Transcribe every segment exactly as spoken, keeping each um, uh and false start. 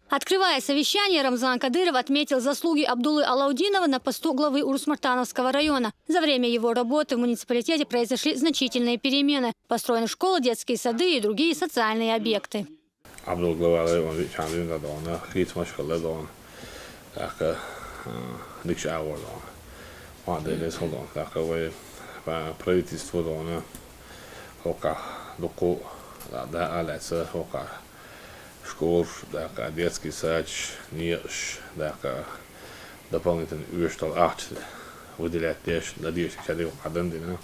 Открывая совещание, Рамзан Кадыров отметил заслуги Абдуллы Алаудинова на посту главы Урус-Мартановского района. За время его работы в муниципалитете произошли значительные перемены. Построены школы, детские сады и другие социальные объекты. Абдул глава района вичан дюйна дона, хийцамаш хилла дона. ТӀаккха дикача агӀор дона. Ма деррис хӀу дона. ТӀаккха вай правительство дона. ХӀокха дукку да алаца хӀокха школаш, тӀаккха детский садаш, некъаш, тӀаккха дополнительно уьш тал ахча выделять деш, да деш чади хӀадандина.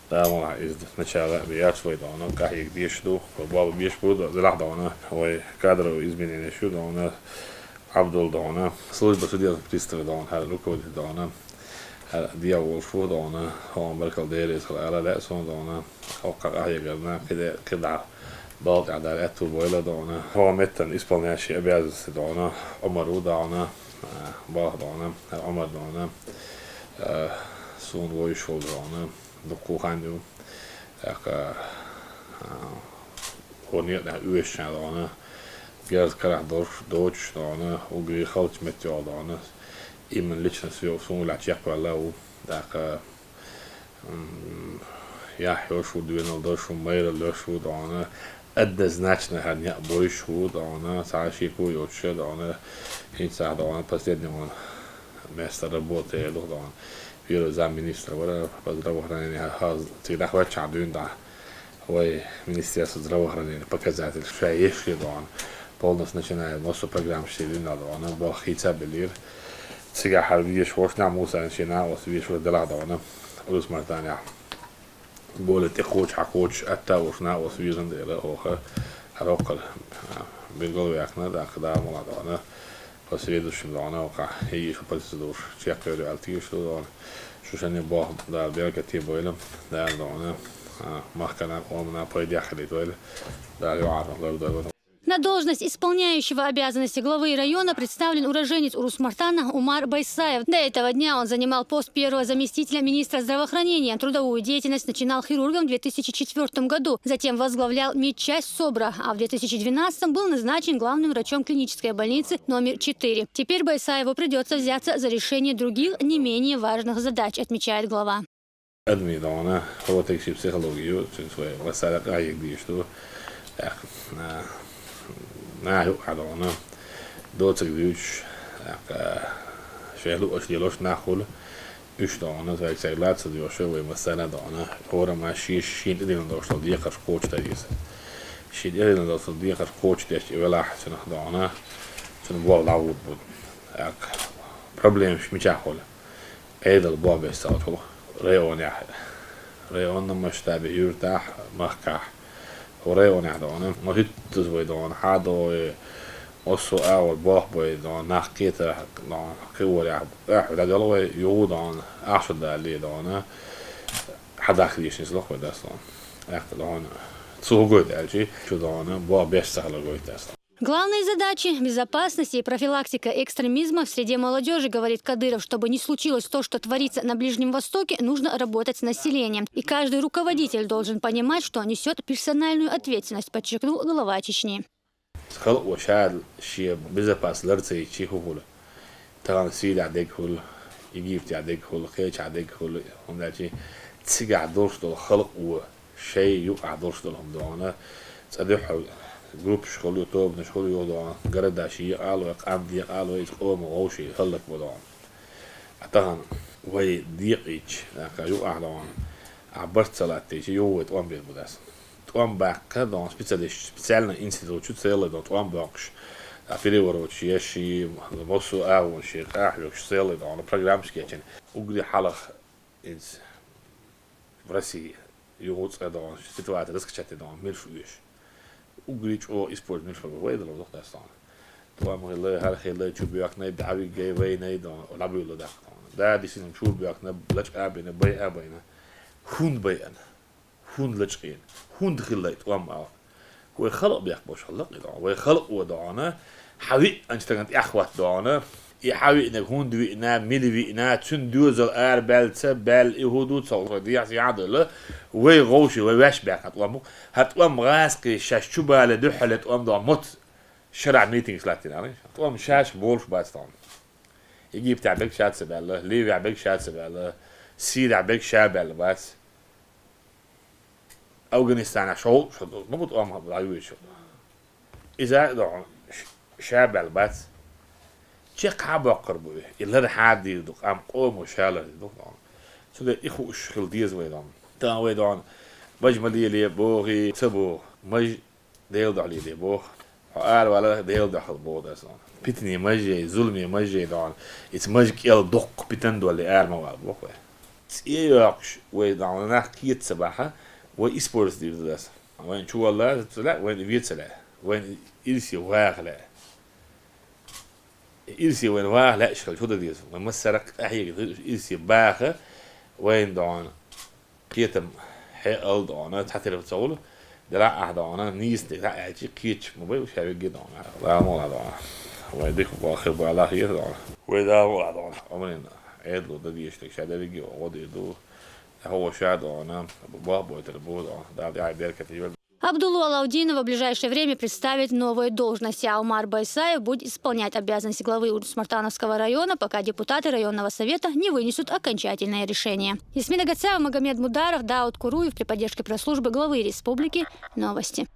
Тамала из начала бияш вай дона, кахик деш ду, баба беш буду, злах дона, вай кадровые изменения шу дона, Абдул дона, служба судебных приставов дона, хар руководитель дона, хар дьявол шу дона, хом баркал деррис хал ала ле сон дона, хокка кахигарна, киде кида балт адар эту бойла дона. Хом меттан исполняющий обязанности дона, Омару дона, бах дона, Омар дона, сун вой шул дона, дукку ханю, яка хонет на уешна дона, герз карах дош доч дона, угри халч метьол дона, именно лично сюо сун ла чеквала у, яка яхь йош у, дуьнал дош у, майрал йош у дона, однозначно хьан яа бойш у дона, цхьа шеку йоч дона, хӀинца дона, последний он место работы дух дона. Первый замминистра вара по здравоохранению хаз цига дахвача дуьн да. Вай министерство здравоохранения показатель ша ешли дона. Полностью начиная массу программ шли дина дона, бо хица белир. Цига хьар веш вошна мусан шина ос веш вар дала дона. Урус Мартаня. Более тӀекхоча хьакхоча атта вошна ос вижан дела оха. Хьароккар. Биргол вяхна, да хада мала дона. По следующим дона, оха. И шу процедур. Чеккер алтиш дона. Шушане бо да берка ти бойлам. Да дона. Махкана омна пойдяхали дойле. Да юар лор дона. На должность исполняющего обязанности главы района представлен уроженец Урус-Мартана Умар Байсаев. До этого дня он занимал пост первого заместителя министра здравоохранения. Трудовую деятельность начинал хирургом в две тысячи четвёртом году, затем возглавлял медчасть СОБРа, а в две тысячи двенадцатом был назначен главным врачом клинической больницы номер четыре. Теперь Байсаеву придётся взяться за решение других, не менее важных задач, отмечает глава. Адми дона, хаватайкши психологию, цун свой васара каек бишту. Так, на, на ю адона. Доцик дюч, так, шехлу ош делош нахул. Уьш дона, так, соглаца дюша, вай масана дона. Ора ма шиш, шин идин дошло, дикаш коч тарис. Шин идин дошло, дикаш коч теш, и велах, цунах дона. Цун бол лавут буд. Так, проблем шмича хол. Эдал бобе салту районах. Районна масштабе юртах, махках. Районах дона. Махит туз вай дона. Хадой, осу авр бох бай дона. Нахкита дона. Киворя. Эх, да дело вай ю дона. Ашу дали дона. Хадах лишнис лох вай даслон. Эх, дона. Цугой дальчи. Чу дона. Бо беш сахла гой даслон. Главные задачи — безопасность и профилактика экстремизма в среде молодежи, говорит Кадыров. Чтобы не случилось то, что творится на Ближнем Востоке, нужно работать с населением. И каждый руководитель должен понимать, что несёт персональную ответственность, подчеркнул глава Чечни. Халкъо шаьл шен безопасность ларцайчи хӀу хул. Тахана Сирия дег хул, Египте дег хул, кхеча дег хул, хӀунда аьлча цигахь долуш долу халкъо шайн юкъахь долуш долу хӀума дона, цӀа дуьхьал группаш хуьлу, тобанаш хуьлу юха дона, гарадаш екъа а лой, къам декъа а лой, иза къоман вовшийн хӀаллакбо дона. А тахана вай декъийча, юкъахь дона, ахь барт ца латтийча, юха вай тӀом бер бу дас. ТӀом баккха дона специалист, специальный институт чу целый дона тӀом боккхуш, а перевороташ еш, массо а агӀонаш шен къахьоьгуш целый дона программаш кечйина. Угри хьалха Инц в России юха цкъа догӀун ситуация раскачать догӀун милш уьш. Угри чӀогӀа использовать милш вай дала ваха дас догӀун. ТӀом хилла, хӀара хилла, чу боьхкина, дӀавиггай вайна догӀун, лабуьйлу даккха догӀун. Да, дисина чу боьхкина, лачкъа а бина, байа а байна. ХӀунда байана? ХӀунда лачкъийна? ХӀунда хилла и тӀом аьлла? Вай халкъ бехк беш хьалакъ и догӀун. Вай халкъо догӀун, хьан виъ анча тагана тӀеххьотта догӀун. И хьан виънарг хӀунда виъна, мила виъна, цуьнан доьзал арабаьлла ца баьлла, и хӀун ду ца хӀун дехьа яхь а делла, вай гӀовши, вай ваьш баьккхина тӀом бу. ХӀара тӀом гӀазкхий шаьш чу бале дуьххьале тӀом догӀун моц. Шарахь митингаш латтийна аьлла. ТӀом шаьш болуш бац тхьона. Египтехь берг ша ца баьлла, Ливехь берг ша ца баьлла, Сирехь берг ша баьлла бац. Афганистанехь шовзткъа шо ду, ма бу тӀом дӀайоьдуш. Иза а ду хьуна, ш-, ша баьлла бац. Чекх хьан боккхур бу и? И лар хьан дийр ду, къам къомо ша лар дийр ду хьуна. Цундела и хууш хила деза вай дона. Тан вай дона. Маж ма леле боху, ца боху. Маж Делан дуьхьа леле боху. Хьо ара вала Делан дуьхьа хила боху аса дона. Питане маж яй, зуламе маж яй дона. Ица маж кӀел дуккха питана долле ара ма вала боху вай. ЦӀе йоккхуш вай дона нах кхета ца бахьа, вай использовать дийр ду аса. Вайн чу валла ца лаьа, вайн ве ца лаьа, вайн ирсе ваха лаьа. Ирсе вайн ваха лаьаш хилча, хӀун дан деза? Вайн массарах къахьега ирсе баха, вайн дона кхетам хьеал дона, цхьатерра ца гӀула, дела ахь дона, нийсаниг дӀа аьлчи, кхеташ ма бай, уьш хьавегги дона. Дала мукъ лахь дона. Вай дика боху хир бу Аллах еза дона. Вай Дала мукъ лахь дона. Омрин Ӏедало дан дезаш дерг ша дерриге а гӀо дийр ду. ХӀо ша дона, боху бойтар бу дона. Дала тӀехь беркат йойла. Абдуллу Алаудинова в ближайшее время представит новую должность, а Умар Байсаев будет исполнять обязанности главы Удмуртсмартановского района, пока депутаты районного совета не вынесут окончательное решение. Ясмина Гацаева, Магомед Мударов, Дауд Куруев при поддержке пресс-службы главы республики. Новости.